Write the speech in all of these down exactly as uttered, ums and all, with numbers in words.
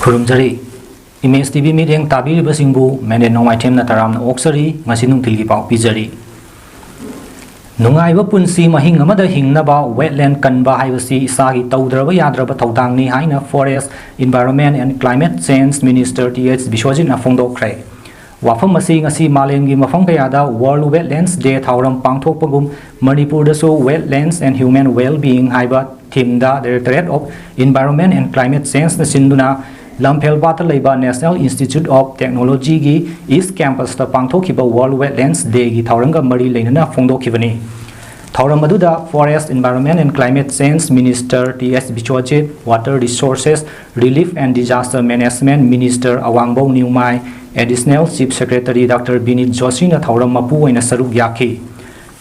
ꯈꯨꯔꯨꯝꯖꯔꯤ꯫ Image T V ꯃꯤꯠꯌꯦꯡ ꯇꯥꯕꯤꯔꯤꯕꯁꯤꯡꯕꯨ ꯃꯦꯅꯦꯟ ꯅꯣꯡꯃꯥꯏꯊꯦꯝꯅ ꯇꯔꯥꯝꯅ ꯑꯣꯛꯆꯔꯤ꯫ ꯉꯁꯤ ꯅꯨꯡꯊꯤꯜꯒꯤ ꯄꯥꯎ ꯄꯤꯖꯔꯤ꯫ ꯅꯨꯡꯉꯥꯏꯕ ꯄꯨꯟꯁꯤ ꯃꯍꯤꯡ ꯑꯃꯗ ꯍꯤꯡꯅꯕ wetland ꯀꯟꯕ ꯍꯥꯏꯕꯁꯤ ꯏꯁꯥꯒꯤ ꯇꯧꯗ꯭ꯔꯕ ꯌꯥꯗ꯭ꯔꯕ ꯊꯧꯗꯥꯡꯅꯤ ꯍꯥꯏꯅ Forest, Environment and Climate Change Minister T S ꯕꯤꯁ꯭ꯋꯖꯤꯠꯅ ꯐꯣꯡꯗꯣꯛꯈ꯭ꯔꯦ꯫ ꯋꯥꯐꯝ ꯑꯁꯤ ꯉꯁꯤ ꯃꯥꯂꯦꯝꯒꯤ ꯃꯐꯝ ꯀꯌꯥꯗ World Wetlands Day ꯊꯧꯔꯝ ꯄꯥꯡꯊꯣꯛꯄꯒꯨꯝ, ꯃꯅꯤꯄꯨꯔꯗꯁꯨ Wetlands and Human Wellbeing ꯍꯥꯏꯕ themeꯗ Directorate of Environment and Climate Changeꯅ ꯁꯤꯟꯗꯨꯅ ꯂꯝꯐꯦꯜꯄꯥꯠꯇ ꯂꯩꯕ National Institute of Technologyꯒꯤ East Campusꯇ ꯄꯥꯡꯊꯣꯛꯈꯤꯕ World Wetlands Dayꯒꯤ ꯊꯧꯔꯝꯒ ꯃꯔꯤ ꯂꯩꯅꯅ ꯐꯣꯡꯗꯣꯛꯈꯤꯕꯅꯤ꯫ ꯊꯧꯔꯝ ꯑꯗꯨꯗ Forest, Environment and Climate Change Minister T S Biswajit, Water Resources, Relief and Disaster Management Minister Awangbow Newmai, Additional Chief Secretary doctor Vineet ꯖꯣꯁꯤꯅ ꯊꯧꯔꯝ ꯃꯄꯨ ꯑꯣꯏꯅ ꯁꯔꯨꯛ ꯌꯥꯈꯤ꯫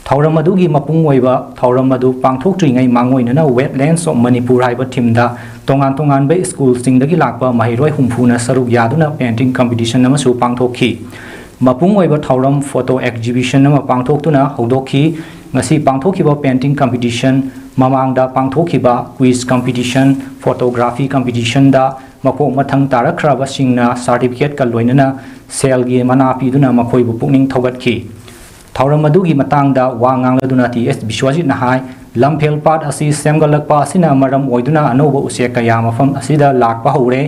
ꯊꯧꯔꯝ ꯑꯗꯨꯒꯤ ꯃꯄꯨꯡ ꯑꯣꯏꯕ ꯊꯧꯔꯝ ꯑꯗꯨ ꯄꯥꯡꯊꯣꯛꯇ꯭ꯔꯤꯉꯩ ꯃꯥꯡꯑꯣꯏꯅꯅ Wetlands of Manipur ꯍꯥꯏꯕ themeꯗ ꯇꯣꯉꯥꯟ ꯇꯣꯉꯥꯟꯕ schoolꯁꯤꯡꯗꯒꯤ ꯂꯥꯛꯄ ꯃꯍꯩꯔꯣꯏ ꯍꯨꯝꯐꯨꯅ ꯁꯔꯨꯛ ꯌꯥꯗꯨꯅ painting competition ꯑꯃꯁꯨ ꯄꯥꯡꯊꯣꯛꯈꯤ꯫ ꯃꯄꯨꯡ ꯑꯣꯏꯕ ꯊꯧꯔꯝ photo exhibition ꯑꯃ ꯄꯥꯡꯊꯣꯛꯇꯨꯅ ꯍꯧꯗꯣꯛꯈꯤ꯫ ꯉꯁꯤ ꯄꯥꯡꯊꯣꯛꯈꯤꯕ painting competition, ꯃꯃꯥꯡꯗ ꯄꯥꯡꯊꯣꯛꯈꯤꯕ quiz competition, photography competitionꯗ ꯃꯀꯣꯛ ꯃꯊꯪ ꯇꯥꯔꯛꯈ꯭ꯔꯕꯁꯤꯡꯅ certificateꯀ ꯂꯣꯏꯅꯅ ꯁꯦꯜꯒꯤ ꯃꯅꯥ ꯄꯤꯗꯨꯅ ꯃꯈꯣꯏꯕꯨ ꯄꯨꯛꯅꯤꯡ ꯊꯧꯒꯠꯈꯤ꯫ ꯊꯧꯔꯝ ꯑꯗꯨꯒꯤ ꯃꯇꯥꯡꯗ ꯋꯥ ꯉꯥꯡꯂꯗꯨꯅ ꯇꯤ ꯑꯦꯁ ꯕꯤꯁ꯭ꯋꯖꯤꯠꯅ ꯍꯥꯏ, ꯂꯝꯐꯦꯜ ꯄꯥꯠ ꯑꯁꯤ ꯁꯦꯝꯒꯠꯂꯛꯄ ꯑꯁꯤꯅ ꯃꯔꯝ ꯑꯣꯏꯗꯨꯅ ꯑꯅꯧꯕ ꯎꯆꯦꯛ ꯀꯌꯥ ꯃꯐꯝ ꯑꯁꯤꯗ ꯂꯥꯛꯄ ꯍꯧꯔꯦ꯫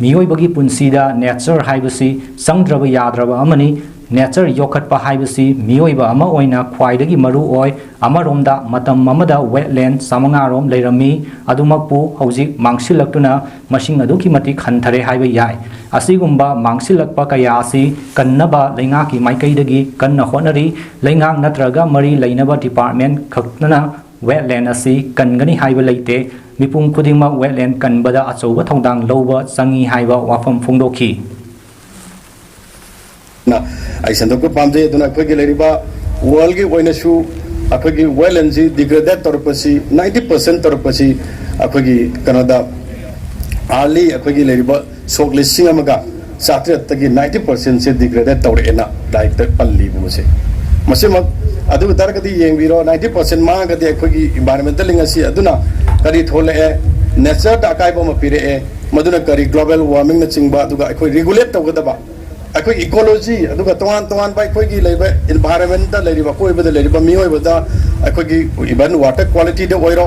ꯃꯤꯑꯣꯏꯕꯒꯤ ꯄꯨꯟꯁꯤꯗ nature ꯍꯥꯏꯕꯁꯤ ꯆꯪꯗ꯭ꯔꯕ ꯌꯥꯗ꯭ꯔꯕ ꯑꯃꯅꯤ꯫ Nature ꯌꯣꯛꯈꯠꯄ ꯍꯥꯏꯕꯁꯤ ꯃꯤꯑꯣꯏꯕ ꯑꯃ ꯑꯣꯏꯅ ꯈ꯭ꯋꯥꯏꯗꯒꯤ ꯃꯔꯨ ꯑꯣꯏ꯫ ꯑꯃꯔꯣꯝꯗ, ꯃꯇꯝ ꯑꯃꯗ wetland ꯆꯥꯃꯉꯥ ꯔꯣꯝ ꯂꯩꯔꯝꯃꯤ, ꯑꯗꯨꯃꯛꯄꯨ ꯍꯧꯖꯤꯛ ꯃꯥꯡꯁꯤꯜꯂꯛꯇꯨꯅ ꯃꯁꯤꯡ ꯑꯗꯨꯛꯀꯤ ꯃꯇꯤꯛ ꯍꯟꯊꯔꯦ ꯍꯥꯏꯕ ꯌꯥꯏ꯫ ꯑꯁꯤꯒꯨꯝꯕ ꯃꯥꯡꯁꯤꯜꯂꯛꯄ ꯀꯌꯥ ꯑꯁꯤ ꯀꯟꯅꯕ ꯂꯩꯉꯥꯛꯀꯤ ꯃꯥꯏꯀꯩꯗꯒꯤ ꯀꯟꯅ ꯍꯣꯠꯅꯔꯤ꯫ ꯂꯩꯉꯥꯛ ꯅꯠꯇ꯭ꯔꯒ ꯃꯔꯤ ꯂꯩꯅꯕ department ꯈꯛꯇꯅ wetland ꯑꯁꯤ ꯀꯟꯒꯅꯤ ꯍꯥꯏꯕ ꯂꯩꯇꯦ꯫ ꯃꯤꯄꯨꯝ ꯈꯨꯗꯤꯡꯃꯛ wetland ꯀꯟꯕꯗ ꯑꯆꯧꯕ ꯊꯧꯗꯥꯡ ꯂꯧꯕ ꯆꯪꯏ ꯍꯥꯏꯕ ꯋꯥꯐꯝ ꯐꯣꯡꯗꯣꯛꯈꯤ꯫ ꯅ ꯑꯩ ꯁꯟꯗꯣꯛꯄ ꯄꯥꯝꯖꯩ꯫ ꯑꯗꯨꯅ ꯑꯩꯈꯣꯏꯒꯤ ꯂꯩꯔꯤꯕ worldꯒꯤ ꯑꯣꯏꯅꯁꯨ ꯑꯩꯈꯣꯏꯒꯤ wetlandꯁꯤ degrade ꯇꯧꯔꯛꯄꯁꯤ ninety percent ꯇꯧꯔꯛꯄꯁꯤ ꯑꯩꯈꯣꯏꯒꯤ ꯀꯩꯅꯣꯗ early ꯑꯩꯈꯣꯏꯒꯤ ꯂꯩꯔꯤꯕ ꯁꯣꯛ ꯂꯤꯁꯤꯡ ꯑꯃꯒ ꯆꯥꯇ꯭ꯔꯦꯠꯇꯒꯤ ninety percentꯁꯦ degrade ꯇꯧꯔꯛꯑꯦꯅ ꯂꯥꯏꯔꯤꯛꯇ ꯄꯜꯂꯤꯕ ꯃꯁꯦ꯫ ꯃꯁꯤꯃꯛ ꯑꯗꯨ ꯑꯣꯏ ꯇꯥꯔꯒꯗꯤ ꯌꯦꯡꯕꯤꯔꯣ, ninety percent ꯃꯥꯡꯉꯒꯗꯤ ꯑꯩꯈꯣꯏꯒꯤ environmentalꯂꯤ ꯉꯁꯤ ꯑꯗꯨꯅ ꯀꯔꯤ ꯊꯣꯛꯂꯛꯑꯦ? ꯅꯦꯆꯔꯗ ꯑꯀꯥꯏꯕ ꯑꯃ ꯄꯤꯔꯛꯑꯦ꯫ ꯃꯗꯨꯅ ꯀꯔꯤ, ꯒ꯭ꯂꯣꯕꯦꯜ ꯋꯥꯔꯃꯤꯡꯅꯆꯤꯡꯕ, ꯑꯗꯨꯒ ꯑꯩꯈꯣꯏ ꯔꯤꯒꯨꯂꯦꯠ ꯇꯧꯒꯗꯕ, ꯑꯩꯈꯣꯏ ꯏꯀꯣꯂꯣꯖꯤ, ꯑꯗꯨꯒ ꯇꯣꯉꯥꯟ ꯇꯣꯉꯥꯟꯕ ꯑꯩꯈꯣꯏꯒꯤ ꯂꯩꯕ ꯏꯟꯚꯥꯏꯔꯟꯃꯦꯟꯇ ꯂꯩꯔꯤꯕ, ꯑꯀꯣꯏꯕꯗ ꯂꯩꯔꯤꯕ ꯃꯤꯑꯣꯏꯕꯗ, ꯑꯩꯈꯣꯏꯒꯤ ꯏꯚꯟ ꯋꯥꯇꯔ ꯀ꯭ꯋꯥꯂꯤꯇꯤꯗ ꯑꯣꯏꯔꯣ,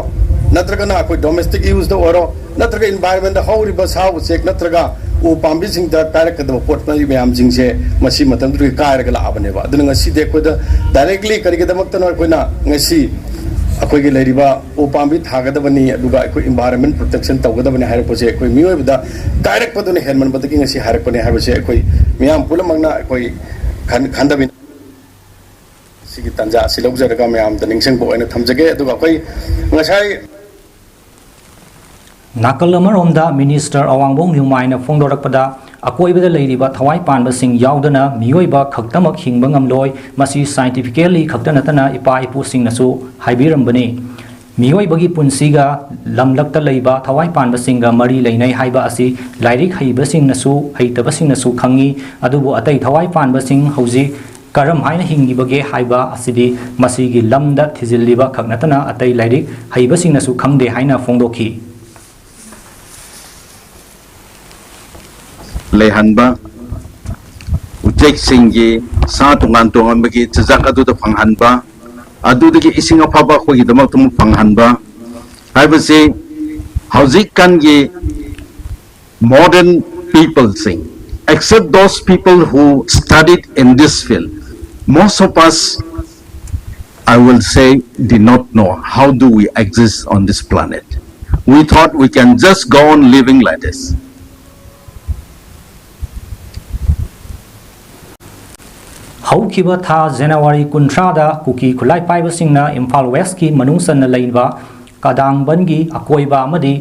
ꯅꯠꯇ꯭ꯔꯒꯅ ꯑꯩꯈꯣꯏ ꯗꯣꯃꯦꯁꯇꯤꯛ ꯌꯨꯁꯇ ꯑꯣꯏꯔꯣ, ꯅꯠꯇ꯭ꯔꯒ ꯏꯟꯚꯥꯏꯔꯟꯃꯦꯟꯗ ꯍꯧꯔꯤꯕ ꯁꯥ ꯎꯆꯦꯛ ꯅꯠꯇ꯭ꯔꯒ ꯎ ꯄꯥꯝꯕꯤꯁꯤꯡꯗ ꯀꯥꯏꯔꯛꯀꯗꯕ ꯄꯣꯠ ꯃꯌꯥꯝꯁꯤꯡꯁꯦ ꯃꯁꯤ ꯃꯇꯝꯗꯨꯗꯒꯤ ꯀꯥꯏꯔꯒ ꯂꯥꯛꯑꯕꯅꯦꯕ꯫ ꯑꯗꯨꯅ ꯉꯁꯤꯗꯤ ꯑꯩꯈꯣꯏꯗ ꯗꯥꯏꯔꯦꯛꯂꯤ ꯀꯔꯤꯒꯤꯗꯃꯛꯇꯅꯣ ꯑꯩꯈꯣꯏꯅ ꯉꯁꯤ ꯑꯩꯈꯣꯏꯒꯤ ꯂꯩꯔꯤꯕ ꯎ ꯄꯥꯝꯕꯤ ꯊꯥꯒꯗꯕꯅꯤ, ꯑꯗꯨꯒ ꯑꯩꯈꯣꯏ ꯏꯟꯚꯥꯏꯔꯟꯃꯦꯟ ꯄ꯭ꯔꯣꯇꯦꯛꯁꯟ ꯇꯧꯒꯗꯕꯅꯤ ꯍꯥꯏꯔꯛꯄꯁꯦ ꯑꯩꯈꯣꯏ ꯃꯤꯑꯣꯏꯕꯗ ꯀꯥꯏꯔꯛꯄꯗꯨꯅ ꯍꯦꯟꯃꯟꯕꯗꯒꯤ ꯉꯁꯤ ꯍꯥꯏꯔꯛꯄꯅꯤ ꯍꯥꯏꯕꯁꯦ ꯑꯩꯈꯣꯏ ꯃꯤꯌꯥꯝ ꯄꯨꯝꯅꯃꯛꯅ ꯑꯩꯈꯣꯏ ꯈꯟ-, ꯈꯟꯊꯃꯤꯟꯅ-, ꯁꯤꯒꯤ ꯇꯥꯟꯖꯥ ꯑꯁꯤ ꯂꯧꯖꯔꯒ ꯃꯌꯥꯝꯗ ꯅꯤꯡꯁꯤꯡꯕ ꯑꯣꯏꯅ ꯊꯝꯖꯒꯦ꯫ ꯑꯗꯨꯒ ꯑꯩꯈꯣꯏ ꯉꯁꯥꯏ ꯅꯥꯀꯜ ꯑꯃꯔꯣꯝꯗ ꯃꯤꯅꯤꯁꯇꯔ ꯑꯋꯥꯡꯕꯣꯝ ꯅ꯭ꯌꯨꯃꯥꯏꯅ ꯐꯣꯡꯗꯣꯔꯛꯄꯗ, ꯑꯀꯣꯏꯕꯗ ꯂꯩꯔꯤꯕ ꯊꯋꯥꯏ ꯄꯥꯟꯕꯁꯤꯡ ꯌꯥꯎꯗꯅ ꯃꯤꯑꯣꯏꯕ ꯈꯛꯇꯃꯛ ꯍꯤꯡꯕ ꯉꯝꯂꯣꯏ, ꯃꯁꯤ ꯁꯥꯏꯟꯇꯤꯐꯤꯀꯦꯜꯂꯤ ꯈꯛꯇ ꯅꯠꯇꯅ ꯏꯄꯥ ꯏꯄꯨꯁꯤꯡꯅꯁꯨ ꯍꯥꯏꯕꯤꯔꯝꯕꯅꯤ꯫ ꯃꯤꯑꯣꯏꯕꯒꯤ ꯄꯨꯟꯁꯤꯒ ꯂꯝꯂꯛꯇ ꯂꯩꯕ ꯊꯋꯥꯏ ꯄꯥꯟꯕꯁꯤꯡꯒ ꯃꯔꯤ ꯂꯩꯅꯩ ꯍꯥꯏꯕ ꯑꯁꯤ ꯂꯥꯏꯔꯤꯛ ꯍꯩꯕꯁꯤꯡꯅꯁꯨ ꯍꯩꯇꯕꯁꯤꯡꯅꯁꯨ ꯈꯪꯉꯤ꯫ ꯑꯗꯨꯕꯨ ꯑꯇꯩ ꯊꯋꯥꯏ ꯄꯥꯟꯕꯁꯤꯡ ꯍꯧꯖꯤꯛ ꯀꯔꯝ ꯍꯥꯏꯅ ꯍꯤꯡꯉꯤꯕꯒꯦ ꯍꯥꯏꯕ ꯑꯁꯤꯗꯤ ꯃꯁꯤꯒꯤ ꯂꯝꯗ ꯊꯤꯖꯤꯜꯂꯤꯕ ꯈꯛ ꯅꯠꯇꯅ ꯑꯇꯩ ꯂꯥꯏꯔꯤꯛ ꯍꯩꯕꯁꯤꯡꯅꯁꯨ ꯈꯪꯗꯦ ꯍꯥꯏꯅ ꯐꯣꯡꯗꯣꯛꯈꯤ꯫ ꯂꯩꯍꯟꯕ, ꯎꯆꯦꯛꯁꯤꯡꯒꯤ ꯁꯥ ꯇꯣꯉꯥꯟ ꯇꯣꯉꯥꯟꯕꯒꯤ ꯆꯤꯟꯖꯥꯛ ꯑꯗꯨꯗ ꯐꯪꯍꯟꯕ, ꯑꯗꯨꯗꯒꯤ ꯏꯁꯤꯡ ꯑꯐꯕ ꯑꯩꯈꯣꯏꯒꯤꯗꯃꯛꯇ ꯑꯃꯨꯛ ꯐꯪꯍꯟꯕ ꯍꯥꯏꯕꯁꯤ ꯍꯧꯖꯤꯛꯀꯥꯟꯒꯤ modern peopleꯁꯤꯡ, except those people who studied in this field, most of us, I will say, did not know how do we exist on this planet. We thought we can just go on living like this. ꯍꯧꯈꯤꯕ ꯊꯥ ꯖꯅꯋꯥꯔꯤ ꯀꯨꯟꯊ꯭ꯔꯥꯗ ꯀꯨꯀꯤ ꯈꯨꯠꯂꯥꯏ ꯄꯥꯏꯕꯁꯤꯡꯅ ꯏꯝꯐꯥꯜ ꯋꯦꯁꯀꯤ ꯃꯅꯨꯡ ꯆꯟꯅ ꯂꯩꯕ ꯀꯗꯥꯡꯕꯟꯒꯤ ꯑꯀꯣꯏꯕ ꯑꯃꯗꯤ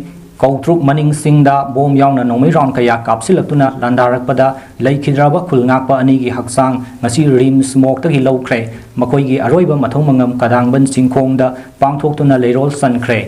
ꯀꯧꯇ꯭ꯔꯨꯛ ꯃꯅꯤꯡꯁꯤꯡꯗ bomb ꯌꯥꯎꯅ ꯅꯣꯡꯃꯩ ꯔꯥꯎꯟ ꯀꯌꯥ ꯀꯥꯞꯁꯤꯜꯂꯛꯇꯨꯅ ꯂꯥꯟꯗꯥꯔꯛꯄꯗ ꯂꯩꯈꯤꯗ꯭ꯔꯕ ꯈꯨꯜ ꯉꯥꯛꯄ ꯑꯅꯤꯒꯤ ꯍꯛꯆꯥꯡ ꯉꯁꯤ ꯔꯤꯝꯁ ꯃꯣꯔꯒꯇꯒꯤ ꯂꯧꯈ꯭ꯔꯦ꯫ ꯃꯈꯣꯏꯒꯤ ꯑꯔꯣꯏꯕ ꯃꯊꯧ ꯃꯉꯝ ꯀꯗꯥꯡꯕꯟ ꯆꯤꯡꯈꯣꯡꯗ ꯄꯥꯡꯊꯣꯛꯇꯨꯅ ꯂꯩꯔꯣꯜ ꯆꯟꯈ꯭ꯔꯦ꯫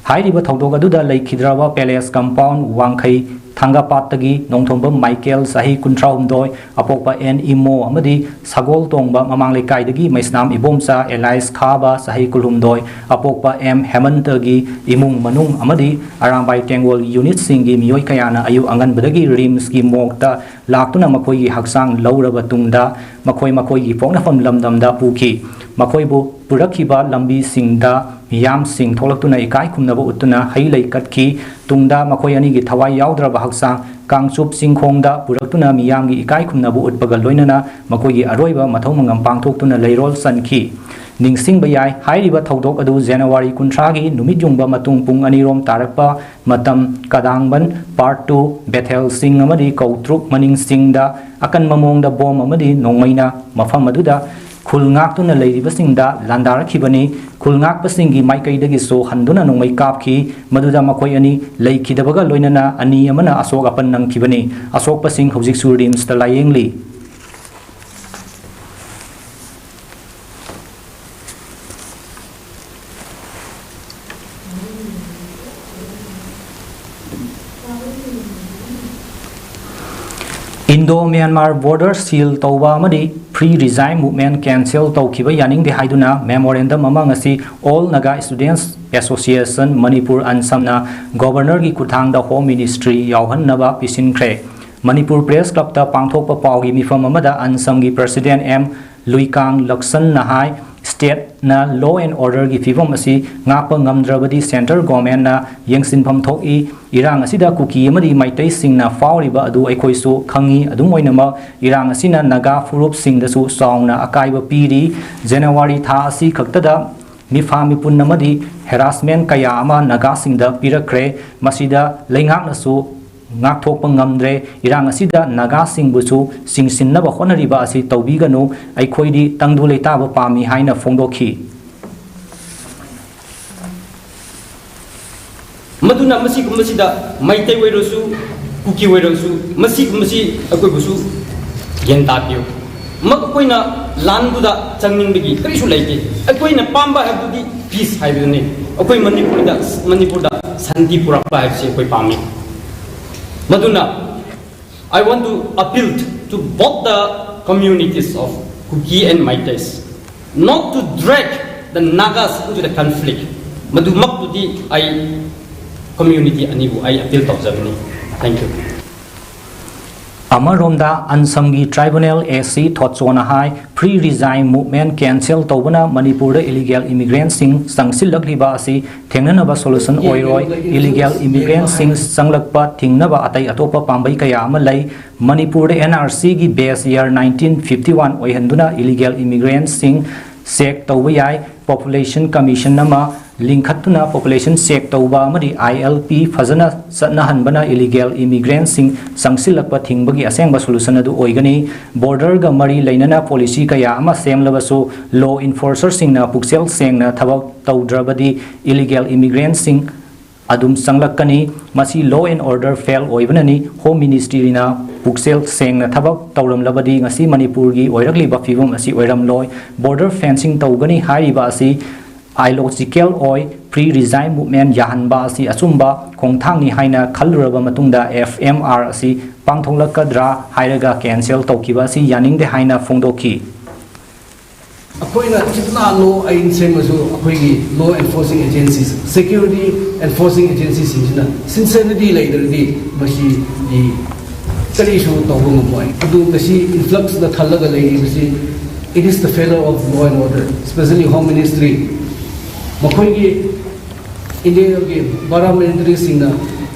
ꯍꯥꯏꯔꯤꯕ ꯊꯧꯗꯣꯛ ꯑꯗꯨꯗ ꯂꯩꯈꯤꯗ꯭ꯔꯕ ꯄꯦꯂꯦꯁ ꯀꯝꯄꯥꯎꯟ, ꯋꯥꯡꯈꯩ ꯊꯥꯡꯒꯥꯄꯥꯠꯇꯒꯤ ꯅꯣꯡꯊꯣꯝꯕꯝ ꯃꯥꯏꯀꯦꯜ, ꯆꯍꯤ ꯀꯨꯟꯊ꯭ꯔꯥꯍꯨꯝꯗꯣꯏ, ꯑꯄꯣꯛꯄ ꯑꯦꯟ ꯏꯃꯣ ꯑꯃꯗꯤ ꯁꯒꯣꯜ ꯇꯣꯡꯕ ꯃꯃꯥꯡ ꯂꯩꯀꯥꯏꯗꯒꯤ ꯃꯩꯁꯅꯥꯝ ꯏꯕꯣꯝꯆꯥ ꯑꯦꯂꯥꯏꯁ ꯈꯥꯕ, ꯆꯍꯤ ꯀꯨꯟꯍꯨꯝꯗꯣꯏ, ꯑꯄꯣꯛꯄ ꯑꯦꯝ ꯍꯦꯃꯟꯇꯒꯤ ꯏꯃꯨꯡ ꯃꯅꯨꯡ ꯑꯃꯗꯤ ꯑꯔꯥꯝꯕꯥꯏ ꯇꯦꯡꯒꯣꯜ ꯌꯨꯅꯤꯠꯁꯤꯡꯒꯤ ꯃꯤꯑꯣꯏ ꯀꯌꯥꯅ ꯑꯌꯨꯛ ꯑꯉꯟꯕꯗꯒꯤ ꯔꯤꯝꯁꯀꯤ ꯃꯣꯔꯒꯇ ꯂꯥꯛꯇꯨꯅ ꯃꯈꯣꯏꯒꯤ ꯍꯛꯆꯥꯡ ꯂꯧꯔꯕ ꯇꯨꯡꯗ ꯃꯈꯣꯏ ꯃꯈꯣꯏꯒꯤ ꯄꯣꯛꯅꯐꯝ ꯂꯝꯗꯝꯗ ꯄꯨꯈꯤ꯫ ꯃꯈꯣꯏꯕꯨ ꯄꯨꯔꯛꯈꯤꯕ ꯂꯝꯕꯤꯁꯤꯡꯗ ꯃꯤꯌꯥꯝꯁꯤꯡ ꯊꯣꯛꯂꯛꯇꯨꯅ ꯏꯀꯥꯏ ꯈꯨꯝꯅꯕ ꯎꯠꯇꯨꯅ ꯍꯩ ꯂꯩ ꯀꯠꯈꯤ꯫ ꯇꯨꯡꯗ ꯃꯈꯣꯏ ꯑꯅꯤꯒꯤ ꯊꯋꯥꯏ ꯌꯥꯎꯗ꯭ꯔꯕ ꯍꯛꯆꯥꯡ ꯀꯥꯡꯆꯨꯞ ꯆꯤꯡꯈꯣꯡꯗ ꯄꯨꯔꯛꯇꯨꯅ ꯃꯤꯌꯥꯝꯒꯤ ꯏꯀꯥꯏ ꯈꯨꯝꯅꯕ ꯎꯠꯄꯒ ꯂꯣꯏꯅꯅ ꯃꯈꯣꯏꯒꯤ ꯑꯔꯣꯏꯕ ꯃꯊꯧ ꯃꯉꯝ ꯄꯥꯡꯊꯣꯛꯇꯨꯅ ꯂꯩꯔꯣꯜ ꯆꯟꯈꯤ꯫ ꯅꯤꯡꯁꯤꯡꯕ ꯌꯥꯏ, ꯍꯥꯏꯔꯤꯕ ꯊꯧꯗꯣꯛ ꯑꯗꯨ ꯖꯅꯋꯥꯔꯤ ꯀꯨꯟꯊ꯭ꯔꯥꯒꯤ ꯅꯨꯃꯤꯠ ꯌꯨꯡꯕ ꯃꯇꯨꯡ ꯄꯨꯡ ꯑꯅꯤꯔꯣꯝ ꯇꯥꯔꯛꯄ ꯃꯇꯝ, ꯀꯗꯥꯡꯕꯟ ꯄꯥꯔꯠ ꯇꯨ, ꯕꯦꯊꯦꯜ ꯆꯤꯡ ꯑꯃꯗꯤ ꯀꯧꯇ꯭ꯔꯨꯛ ꯃꯅꯤꯡ ꯆꯤꯡꯗ ꯑꯀꯟꯕ ꯃꯑꯣꯡꯗ ꯕꯣꯝ ꯑꯃꯗꯤ ꯅꯣꯡꯃꯩꯅ ꯃꯐꯝ ꯑꯗꯨꯗ ꯈꯨꯜ ꯉꯥꯛꯇꯨꯅ ꯂꯩꯔꯤꯕꯁꯤꯡꯗ ꯂꯥꯟꯗꯥꯔꯛꯈꯤꯕꯅꯤ꯫ ꯈꯨꯜ ꯉꯥꯛꯄꯁꯤꯡꯒꯤ ꯃꯥꯏꯀꯩꯗꯒꯤꯁꯨ ꯍꯟꯗꯨꯅ ꯅꯣꯡꯃꯩ ꯀꯥꯞꯈꯤ꯫ ꯃꯗꯨꯗ ꯃꯈꯣꯏ ꯑꯅꯤ ꯂꯩꯈꯤꯗꯕꯒ ꯂꯣꯏꯅꯅ ꯑꯅꯤ ꯑꯃꯅ ꯑꯁꯣꯛ ꯑꯄꯟ ꯅꯪꯈꯤꯕꯅꯤ꯫ ꯑꯁꯣꯛꯄꯁꯤꯡ ꯍꯧꯖꯤꯛꯁꯨ ꯔꯤꯝꯁꯇ ꯂꯥꯌꯦꯡꯂꯤ꯫ ꯏꯟꯗꯣ ꯃ꯭ꯌꯥꯟꯃꯥꯔ ꯕꯣꯔꯗꯔ ꯁꯤꯜ ꯇꯧꯕ ꯑꯃꯗꯤ Free Regime Movement cancel ꯇꯧꯈꯤꯕ ꯌꯥꯅꯤꯡꯗꯦ ꯍꯥꯏꯗꯨꯅ memorandum ꯑꯃ ꯉꯁꯤ All Naga Students Association Manipur, ꯑꯟꯁꯝꯅ ꯒꯣꯕꯔꯅꯔꯒꯤ ꯈꯨꯠꯊꯥꯡꯗ ꯍꯣꯝ ꯃꯤꯅꯤꯁꯇ꯭ꯔꯤ ꯌꯥꯎꯍꯟꯅꯕ ꯄꯤꯁꯤꯟꯈ꯭ꯔꯦ꯫ ꯃꯅꯤꯄꯨꯔ ꯄ꯭ꯔꯦꯁ ꯀ꯭ꯂꯕꯇ ꯄꯥꯡꯊꯣꯛꯄ ꯄꯥꯎꯒꯤ ꯃꯤꯐꯝ ꯑꯃꯗ ꯑꯟꯁꯝꯒꯤ ꯄ꯭ꯔꯁꯤꯗꯦꯟ ꯑꯦꯝ ꯂꯨꯏꯀꯥꯡ ꯂꯛꯁꯟꯅ ꯍꯥꯏ, ꯁ꯭ꯇꯦꯠꯅ law and orderꯒꯤ ꯐꯤꯕꯝ ꯑꯁꯤ ꯉꯥꯛꯄ ꯉꯝꯗ꯭ꯔꯕꯗꯤ ꯁꯦꯟꯇ꯭ꯔꯦꯜ ꯒꯣꯔꯃꯦꯟꯅ ꯌꯦꯡꯁꯤꯟꯐꯝ ꯊꯣꯛꯏ꯫ ꯏꯔꯥꯡ ꯑꯁꯤꯗ ꯀꯨꯀꯤ ꯑꯃꯗꯤ ꯃꯩꯇꯩꯁꯤꯡꯅ ꯐꯥꯎꯔꯤꯕ ꯑꯗꯨ ꯑꯩꯈꯣꯏꯁꯨ ꯈꯪꯏ꯫ ꯑꯗꯨꯝ ꯑꯣꯏꯅꯃꯛ, ꯏꯔꯥꯡ ꯑꯁꯤꯅ ꯅꯥꯒꯥ ꯐꯨꯔꯨꯞꯁꯤꯡꯗꯁꯨ ꯆꯥꯎꯅ ꯑꯀꯥꯏꯕ ꯄꯤꯔꯤ꯫ ꯖꯅꯋꯥꯔꯤ ꯊꯥ ꯑꯁꯤ ꯈꯛꯇꯗ ꯃꯤꯐꯥ ꯃꯤꯄꯨꯟ ꯑꯃꯗꯤ harassment ꯀꯌꯥ ꯑꯃ ꯅꯥꯒꯥꯁꯤꯡꯗ ꯄꯤꯔꯛꯈ꯭ꯔꯦ꯫ ꯃꯁꯤꯗ ꯂꯩꯉꯥꯛꯅꯁꯨ ꯉꯥꯛꯊꯣꯛꯄ ꯉꯝꯗ꯭ꯔꯦ꯫ ꯏꯔꯥꯡ ꯑꯁꯤꯗ ꯅꯥꯒꯥꯁꯤꯡꯕꯨꯁꯨ ꯆꯤꯡꯁꯤꯟꯅꯕ ꯍꯣꯠꯅꯔꯤꯕ ꯑꯁꯤ ꯇꯧꯕꯤꯒꯅꯨ꯫ ꯑꯩꯈꯣꯏꯗꯤ ꯇꯪꯗꯨ ꯂꯩꯇꯥꯕ ꯄꯥꯝꯃꯤ ꯍꯥꯏꯅ ꯐꯣꯡꯗꯣꯛꯈꯤ꯫ ꯃꯗꯨꯅ ꯃꯁꯤꯒꯨꯝꯕꯁꯤꯗ ꯃꯩꯇꯩ ꯑꯣꯏꯔꯁꯨ, ꯀꯨꯀꯤ ꯑꯣꯏꯔꯁꯨ, ꯃꯁꯤꯒꯨꯝꯕꯁꯤ ꯑꯩꯈꯣꯏꯕꯨꯁꯨ ꯒ꯭ꯌꯥꯟ ꯇꯥꯕꯤꯌꯨ꯫ ꯃꯈꯣꯏꯅ ꯂꯥꯟꯗꯨꯗ ꯆꯪꯅꯤꯡꯕꯒꯤ ꯀꯔꯤꯁꯨ ꯂꯩꯇꯦ꯫ ꯑꯩꯈꯣꯏꯅ ꯄꯥꯝꯕ ꯍꯥꯏꯕꯗꯨꯗꯤ peace ꯍꯥꯏꯕꯗꯨꯅꯤ꯫ ꯑꯩꯈꯣꯏ ꯃꯅꯤꯄꯨꯔꯗ, ꯃꯅꯤꯄꯨꯔꯗ ꯁꯥꯟꯇꯤ ꯄꯨꯔꯛꯄ ꯍꯥꯏꯕꯁꯤ ꯑꯩꯈꯣꯏ ꯄꯥꯝꯃꯤ꯫ ꯃꯗꯨꯅ, I want to appeal to both the communities of Kuki and Meiteis not to drag the Nagas into the conflict. ꯃꯗꯨꯃꯛꯇꯨꯗꯤ ꯑꯩ community ꯑꯅꯤꯕꯨ ꯑꯩ appeal ꯇꯧꯖꯕꯅꯤ꯫ Thank you. ꯑꯃꯔꯣꯝꯗ ꯑꯟꯁꯝꯒꯤ tribunal A C ꯊꯣꯠꯆꯣꯅ high, free regime movement cancel ꯇꯧꯕꯅ ꯃꯅꯤꯄꯨꯔꯗ illegal immigrantꯁꯤꯡ ꯆꯪꯁꯤꯜꯂꯛꯂꯤꯕ ꯑꯁꯤ ꯊꯦꯡꯅꯅꯕ solution ꯑꯣꯏꯔꯣꯏ꯫ Illegal immigrantꯁꯤꯡ ꯆꯪꯂꯛꯄ ꯊꯤꯡꯅꯕ ꯑꯇꯩ ꯑꯇꯣꯞꯄ ꯄꯥꯝꯕꯩ ꯀꯌꯥ ꯑꯃ ꯂꯩ꯫ ꯃꯅꯤꯄꯨꯔꯗ N R Cꯒꯤ base year nineteen fifty one ꯑꯣꯏꯍꯟꯗꯨꯅ illegal immigrantꯁꯤꯡ check ꯇꯧꯕ ꯌꯥꯏ꯫ Population Commission ꯑꯃ ꯂꯤꯡꯈꯠꯇꯨꯅ population check ꯇꯧꯕ ꯑꯃꯗꯤ I L P ꯐꯖꯅ ꯆꯠꯅꯍꯟꯕꯅ illegal immigrantꯁꯤꯡ ꯆꯪꯁꯤꯜꯂꯛꯄ ꯊꯤꯡꯕꯒꯤ ꯑꯁꯦꯡꯕ solution ꯑꯗꯨ ꯑꯣꯏꯒꯅꯤ꯫ Borderꯒ ꯃꯔꯤ ꯂꯩꯅꯅ policy ꯀꯌꯥ ꯑꯃ ꯁꯦꯝꯂꯕꯁꯨ, law enforcerꯁꯤꯡꯅ ꯄꯨꯛꯆꯦꯜ ꯁꯦꯡꯅ ꯊꯕꯛ ꯇꯧꯗ꯭ꯔꯕꯗꯤ illegal immigrantꯁꯤꯡ ꯑꯗꯨꯝ ꯆꯪꯂꯛꯀꯅꯤ꯫ ꯃꯁꯤ law and order fail ꯑꯣꯏꯕꯅꯅꯤ꯫ Home Ministryꯅ ꯄꯨꯛꯆꯦꯜ ꯁꯦꯡꯅ ꯊꯕꯛ ꯇꯧꯔꯝꯂꯕꯗꯤ ꯉꯁꯤ ꯃꯅꯤꯄꯨꯔꯒꯤ ꯑꯣꯏꯔꯛꯂꯤꯕ ꯐꯤꯕꯝ ꯑꯁꯤ ꯑꯣꯏꯔꯝꯂꯣꯏ꯫ Border fencing ꯇꯧꯒꯅꯤ ꯍꯥꯏꯔꯤꯕ ꯑꯁꯤ illogical ꯑꯣꯏ꯫ Free regime movement ꯌꯥꯍꯟꯕ ꯑꯁꯤ ꯑꯆꯨꯝꯕ ꯈꯣꯡꯊꯥꯡꯅꯤ ꯍꯥꯏꯅ ꯈꯜꯂꯨꯔꯕ ꯃꯇꯨꯡꯗ F M R ꯑꯁꯤ ꯄꯥꯡꯊꯣꯛꯂꯛꯀꯗ꯭ꯔꯥ ꯍꯥꯏꯔꯒ cancel ꯇꯧꯈꯤꯕ ꯑꯁꯤ ꯌꯥꯅꯤꯡꯗꯦ ꯍꯥꯏꯅ ꯐꯣꯡꯗꯣꯛꯈꯤ꯫ ꯑꯩꯈꯣꯏꯅ ꯖꯤꯞꯅꯥ law ꯑꯥꯏꯟ ꯁꯦꯝꯃꯁꯨ ꯑꯩꯈꯣꯏꯒꯤ law enforcing agencies, security enforcing agencyꯁꯤꯡꯁꯤꯅ sincerity ꯂꯩꯇ꯭ꯔꯗꯤ ꯃꯁꯤꯗꯤ ꯀꯔꯤꯁꯨ ꯇꯧꯕ ꯉꯝꯃꯣꯏ꯫ ꯑꯗꯨ ꯉꯁꯤ influxꯅ ꯊꯜꯂꯒ ꯂꯩꯔꯤꯕꯁꯤ, it is the failure of law and order, especially Home Ministry꯫ ꯃꯈꯣꯏꯒꯤ Indiaꯒꯤ ꯕꯥꯔꯥ militaryꯁꯤꯡꯅ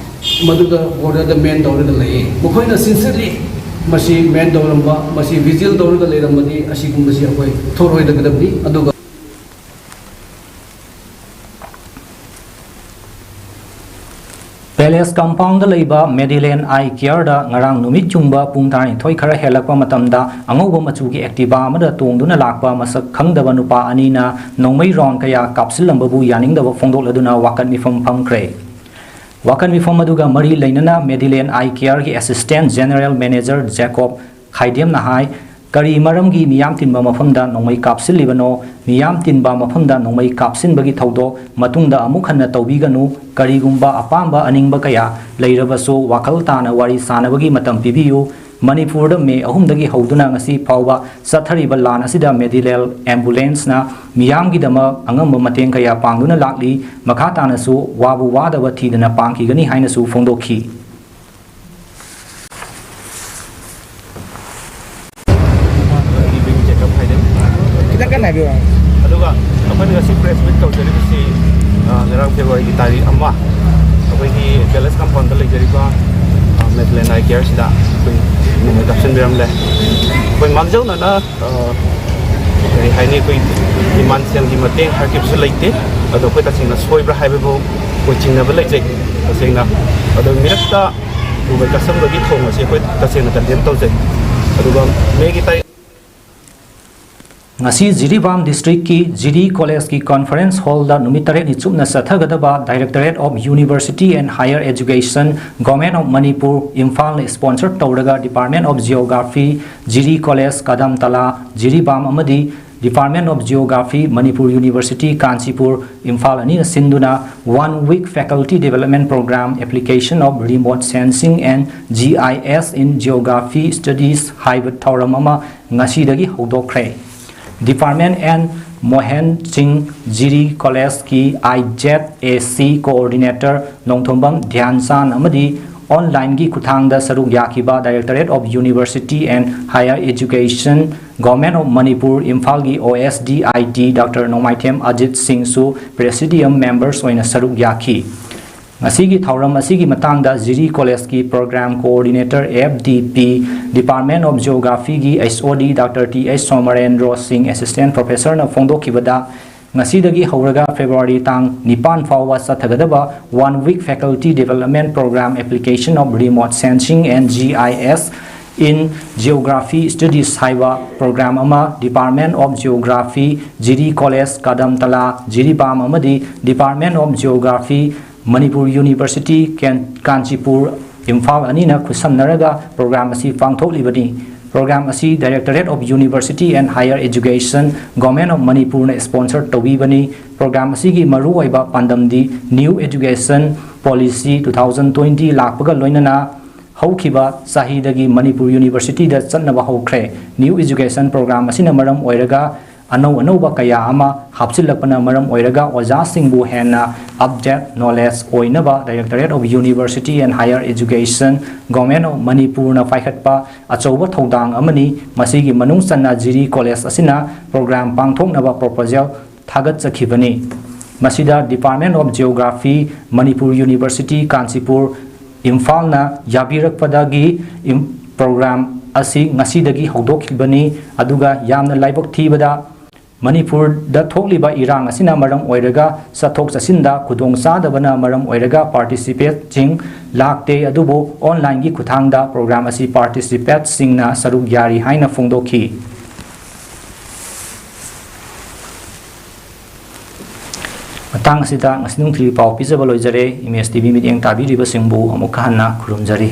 ꯃꯗꯨꯗ borderꯗ man ꯇꯧꯔꯒ ꯂꯩꯌꯦ꯫ ꯃꯈꯣꯏꯅ sincerely ꯃꯁꯤ man ꯇꯧꯔꯝꯕ, ꯃꯁꯤ vigil ꯇꯧꯔꯒ ꯂꯩꯔꯝꯃꯗꯤ ꯑꯁꯤꯒꯨꯝꯕꯁꯤ ꯑꯩꯈꯣꯏ ꯊꯣꯛꯔꯣꯏꯗꯒꯗꯕꯅꯤ꯫ ꯑꯗꯨꯒ Palace compoundꯗ ꯂꯩꯕ Madeline Eye Careꯗ ꯉꯔꯥꯡ ꯅꯨꯃꯤꯠ ꯌꯨꯡꯕ ꯄꯨꯡ ꯇꯔꯥꯅꯤꯊꯣꯏ ꯈꯔ ꯍꯦꯜꯂꯛꯄ ꯃꯇꯝꯗ ꯑꯉꯧꯕ ꯃꯆꯨꯒꯤ Activa ꯑꯃꯗ ꯇꯣꯡꯗꯨꯅ ꯂꯥꯛꯄ ꯃꯁꯛ ꯈꯪꯗꯕ ꯅꯨꯄꯥ ꯑꯅꯤꯅ ꯅꯣꯡꯃꯩ round ꯀꯌꯥ ꯀꯥꯞꯁꯤꯜꯂꯝꯕꯕꯨ ꯌꯥꯅꯤꯡꯗꯕ ꯐꯣꯡꯗꯣꯛꯂꯗꯨꯅ ꯋꯥꯀꯠ ꯃꯤꯐꯝ ꯐꯝꯈ꯭ꯔꯦ꯫ ꯋꯥꯀꯠ ꯃꯤꯐꯝ ꯑꯗꯨꯒ ꯃꯔꯤ ꯂꯩꯅꯅ Madeline Eye Careꯒꯤ Assistant General Manager Jacob ꯈꯥꯏꯗꯦꯝꯅ ꯍꯥꯏ, ꯀꯔꯤ ꯃꯔꯝꯒꯤ ꯃꯤꯌꯥꯝ ꯇꯤꯟꯕ ꯃꯐꯝꯗ ꯅꯣꯡꯃꯩ ꯀꯥꯞꯁꯤꯜꯂꯤꯕꯅꯣ? ꯃꯤꯌꯥꯝ ꯇꯤꯟꯕ ꯃꯐꯝꯗ ꯅꯣꯡꯃꯩ ꯀꯥꯞꯁꯤꯟꯕꯒꯤ ꯊꯧꯗꯣꯛ ꯃꯇꯨꯡꯗ ꯑꯃꯨꯛ ꯍꯟꯅ ꯇꯧꯕꯤꯒꯅꯨ꯫ ꯀꯔꯤꯒꯨꯝꯕ ꯑꯄꯥꯝꯕ ꯑꯅꯤꯡꯕ ꯀꯌꯥ ꯂꯩꯔꯕꯁꯨ ꯋꯥꯈꯜ ꯇꯥꯅ ꯋꯥꯔꯤ ꯁꯥꯅꯕꯒꯤ ꯃꯇꯝ ꯄꯤꯕꯤꯌꯨ꯫ ꯃꯅꯤꯄꯨꯔꯗ ꯃꯦ ꯑꯍꯨꯝꯗꯒꯤ ꯍꯧꯗꯨꯅ ꯉꯁꯤ ꯐꯥꯎꯕ ꯆꯠꯊꯔꯤꯕ ꯂꯥꯟ ꯑꯁꯤꯗ ꯃꯦꯗꯤꯂꯦꯜ ꯑꯦꯝꯕꯨꯂꯦꯟꯁꯅ ꯃꯤꯌꯥꯝꯒꯤꯗꯃꯛ ꯑꯉꯝꯕ ꯃꯇꯦꯡ ꯀꯌꯥ ꯄꯥꯡꯗꯨꯅ ꯂꯥꯛꯂꯤ꯫ ꯃꯈꯥ ꯇꯥꯅꯁꯨ ꯋꯥꯕꯨ ꯋꯥꯗꯕ ꯊꯤꯗꯅ ꯄꯥꯡꯈꯤꯒꯅꯤ ꯍꯥꯏꯅꯁꯨ ꯐꯣꯡꯗꯣꯛꯈꯤ꯫ ꯈꯤꯇꯪ ꯀꯟꯅ ꯍꯥꯏꯕꯤꯌꯨ꯫ ꯑꯗꯨꯒ ꯑꯩꯈꯣꯏꯅ ꯉꯁꯤ ꯄ꯭ꯔꯦꯁ ꯃꯤꯠ ꯇꯧꯖꯔꯤꯕꯁꯤ, ꯑ, ꯉꯔꯥꯡ ꯐꯦꯕ꯭ꯔꯨꯋꯥꯔꯤꯒꯤ ꯇꯥꯔꯤꯛ ꯑꯃ ꯑꯩꯈꯣꯏꯒꯤ ꯄꯦꯂꯦꯁ ꯀꯝꯄꯥꯎꯟꯗ ꯂꯩꯖꯔꯤꯕ, ꯑ, ꯃꯦꯗꯂꯦꯟ ꯑꯥꯏ ꯀꯦꯌꯔꯁꯤꯗ ꯑꯩꯈꯣꯏ ꯅꯣꯡꯃꯩ ꯀꯥꯞꯁꯤꯟꯕꯤꯔꯝꯂꯦ꯫ ꯑꯩꯈꯣꯏ ꯃꯥꯡꯖꯧꯅꯅ, ꯑ, ꯀꯔꯤ ꯍꯥꯏꯅꯤ, ꯑꯩꯈꯣꯏ ꯗꯤꯃꯥꯟ ꯁꯦꯜꯒꯤ ꯃꯇꯦꯡ ꯍꯥꯏꯈꯤꯕꯁꯨ ꯂꯩꯇꯦ꯫ ꯑꯗꯣ ꯑꯩꯈꯣꯏ ꯇꯁꯦꯡꯅ ꯁꯣꯏꯕ꯭ꯔꯥ ꯍꯥꯏꯕꯕꯨ ꯑꯩꯈꯣꯏ ꯆꯤꯡꯅꯕ ꯂꯩꯖꯩ ꯇꯁꯦꯡꯅ꯫ ꯑꯗꯣ ꯃꯤꯔꯛꯇ ꯅꯣꯡꯃꯩ ꯀꯥꯞꯁꯤꯟꯕꯒꯤ ꯊꯧꯑꯣꯡ ꯑꯁꯤ ꯑꯩꯈꯣꯏ ꯇꯁꯦꯡꯅ ꯀꯟꯗꯦꯝ ꯇꯧꯖꯩ꯫ ꯑꯗꯨꯒ ꯃꯦꯒꯤ ꯇꯥꯔꯤꯛ ꯉꯁꯤ ꯖꯤꯔꯤꯕꯥꯝ ꯗꯤꯁꯇ꯭ꯔꯤꯛꯀꯤ ꯖꯤꯔꯤ ꯀꯣꯂꯦꯖꯀꯤ ꯀꯣꯟꯐꯔꯦꯟꯁ ꯍꯣꯜꯗ ꯅꯨꯃꯤꯠ ꯇꯔꯦꯠꯅꯤ ꯆꯨꯞꯅ ꯆꯠꯊꯒꯗꯕ Directorate of University and Higher Education, Government of Manipur, ꯏꯝꯐꯥꯜꯅ ꯏꯁꯄꯣꯟꯁꯔ ꯇꯧꯔꯒ Department of Geography, Jiri college, Kadamtala, Jiribam ꯑꯃꯗꯤ Department of Geography, Manipur University, Kanchipur, Imphal ꯑꯅꯤꯅ ꯁꯤꯟꯗꯨꯅ One Week Faculty Development Program, Application of Remote Sensing and G I S in Geography Studies ꯍꯥꯏꯕ ꯊꯧꯔꯝ ꯑꯃ ꯉꯁꯤꯗꯒꯤ ꯍꯧꯗꯣꯛꯈ꯭ꯔꯦ꯫ Department and ꯃꯣꯍꯦꯟ ꯁꯤꯡ ꯖꯤꯔꯤ ꯀꯣꯂꯦꯖꯀꯤ I Z A C coordinator Nongthombam ꯙ꯭ꯌꯥꯟꯆꯥꯟ ꯑꯃꯗꯤ ꯑꯣꯟꯂꯥꯏꯟꯒꯤ ꯈꯨꯠꯊꯥꯡꯗ ꯁꯔꯨꯛ ꯌꯥꯈꯤꯕ Directorate of University and Higher Education, Government of Manipur, ꯏꯝꯐꯥꯜꯒꯤ O S D I D Doctor ꯅꯣꯡꯃꯥꯏꯊꯦꯝ ꯑꯖꯤꯠ ꯁꯤꯡꯁꯨ Presidium members ꯑꯣꯏꯅ ꯁꯔꯨꯛ ꯌꯥꯈꯤ꯫ ꯉꯁꯤꯒꯤ ꯊꯧꯔꯝ ꯑꯁꯤꯒꯤ ꯃꯇꯥꯡꯗ ꯖꯤꯔꯤ ꯀꯣꯂꯦꯖꯀꯤ Program Coordinator F D P, Department of Geographyꯒꯤ H O D Doctor T H ꯁꯣꯃꯔꯦꯟꯗ꯭ꯔꯣ ꯁꯤꯡ Assistant Professorꯅ ꯐꯣꯡꯗꯣꯛꯈꯤꯕꯗ, ꯉꯁꯤꯗꯒꯤ ꯍꯧꯔꯒ ꯐꯦꯕ꯭ꯔꯨꯋꯥꯔꯤ ꯇꯥꯡ ꯅꯤꯄꯥꯟ ꯐꯥꯎꯕ ꯆꯠꯊꯒꯗꯕ One Week Faculty Development Program, Application of Remote Sensing and G I S in Geography Studies ꯍꯥꯏꯕ program ꯑꯃ Department of Geography, Jiri college, Kadamtala, Jiribam ꯑꯃꯗꯤ Department of Geography, Manipur University, ꯀꯦꯟ-, ꯀꯥꯟꯆꯤꯄꯨꯔ, ꯏꯝꯐꯥꯜ ꯑꯅꯤꯅ ꯈꯨꯠꯁꯝꯅꯔꯒ program ꯑꯁꯤ ꯄꯥꯡꯊꯣꯛꯂꯤꯕꯅꯤ꯫ Program ꯑꯁꯤ Directorate of University and Higher Education, Government of Manipurꯅ sponsor ꯇꯧꯕꯤꯕꯅꯤ꯫ Program ꯑꯁꯤꯒꯤ ꯃꯔꯨꯑꯣꯏꯕ ꯄꯥꯟꯗꯝꯗꯤ New Education Policy two thousand twenty ꯂꯥꯛꯄꯒ ꯂꯣꯏꯅꯅ ꯍꯧꯈꯤꯕ ꯆꯍꯤꯗꯒꯤ ꯃꯅꯤꯄꯨꯔ Universityꯗ ꯆꯠꯅꯕ ꯍꯧꯈ꯭ꯔꯦ꯫ New Education Program ꯑꯁꯤꯅ ꯃꯔꯝ ꯑꯣꯏꯔꯒ ꯑꯅꯧ ꯑꯅꯧꯕ ꯀꯌꯥ ꯑꯃ ꯍꯥꯞꯆꯤꯜꯂꯛꯄꯅ ꯃꯔꯝ ꯑꯣꯏꯔꯒ ꯑꯣꯖꯥꯁꯤꯡꯕꯨ ꯍꯦꯟꯅ update knowledge ꯑꯣꯏꯅꯕ Directorate of University and Higher Education, Government of ꯃꯅꯤꯄꯨꯔꯅ ꯄꯥꯏꯈꯠꯄ ꯑꯆꯧꯕ ꯊꯧꯗꯥꯡ ꯑꯃꯅꯤ꯫ ꯃꯁꯤꯒꯤ ꯃꯅꯨꯡ ꯆꯟꯅ ꯖꯤꯔꯤ College ꯑꯁꯤꯅ program ꯄꯥꯡꯊꯣꯛꯅꯕ proposal ꯊꯥꯒꯠꯆꯈꯤꯕꯅꯤ꯫ ꯃꯁꯤꯗ Department of Geography, Manipur University, Kanchipur, ꯏꯝꯐꯥꯜꯅ ꯌꯥꯕꯤꯔꯛꯄꯗꯒꯤ ꯏꯝ-, program ꯑꯁꯤ ꯉꯁꯤꯗꯒꯤ ꯍꯧꯗꯣꯛꯈꯤꯕꯅꯤ꯫ ꯑꯗꯨꯒ ꯌꯥꯝꯅ ꯂꯥꯏꯕꯛ ꯊꯤꯕꯗ ꯃꯅꯤꯄꯨꯔꯗ ꯊꯣꯛꯂꯤꯕ ꯏꯔꯥꯡ ꯑꯁꯤꯅ ꯃꯔꯝ ꯑꯣꯏꯔꯒ ꯆꯠꯊꯣꯛ ꯆꯠꯁꯤꯟꯗ ꯈꯨꯗꯣꯡꯆꯥꯗꯕꯅ ꯃꯔꯝ ꯑꯣꯏꯔꯒ participantꯁꯤꯡ ꯂꯥꯛꯇꯦ, ꯑꯗꯨꯕꯨ onlineꯒꯤ ꯈꯨꯠꯊꯥꯡꯗ program ꯑꯁꯤ participantꯁꯤꯡꯅ ꯁꯔꯨꯛ ꯌꯥꯔꯤ ꯍꯥꯏꯅ ꯐꯣꯡꯗꯣꯛꯈꯤ꯫ ꯃꯇꯥꯡ ꯑꯁꯤꯗ ꯉꯁꯤ ꯅꯨꯡꯊꯤꯜꯒꯤ ꯄꯥꯎ ꯄꯤꯖꯕ ꯂꯣꯏꯖꯔꯦ꯫ ꯏꯃꯦꯖ ꯇꯤ ꯚꯤ ꯃꯤꯠꯌꯦꯡ ꯇꯥꯕꯤꯔꯤꯕꯁꯤꯡꯕꯨ ꯑꯃꯨꯛ ꯍꯟꯅ ꯈꯨꯔꯨꯝꯖꯔꯤ꯫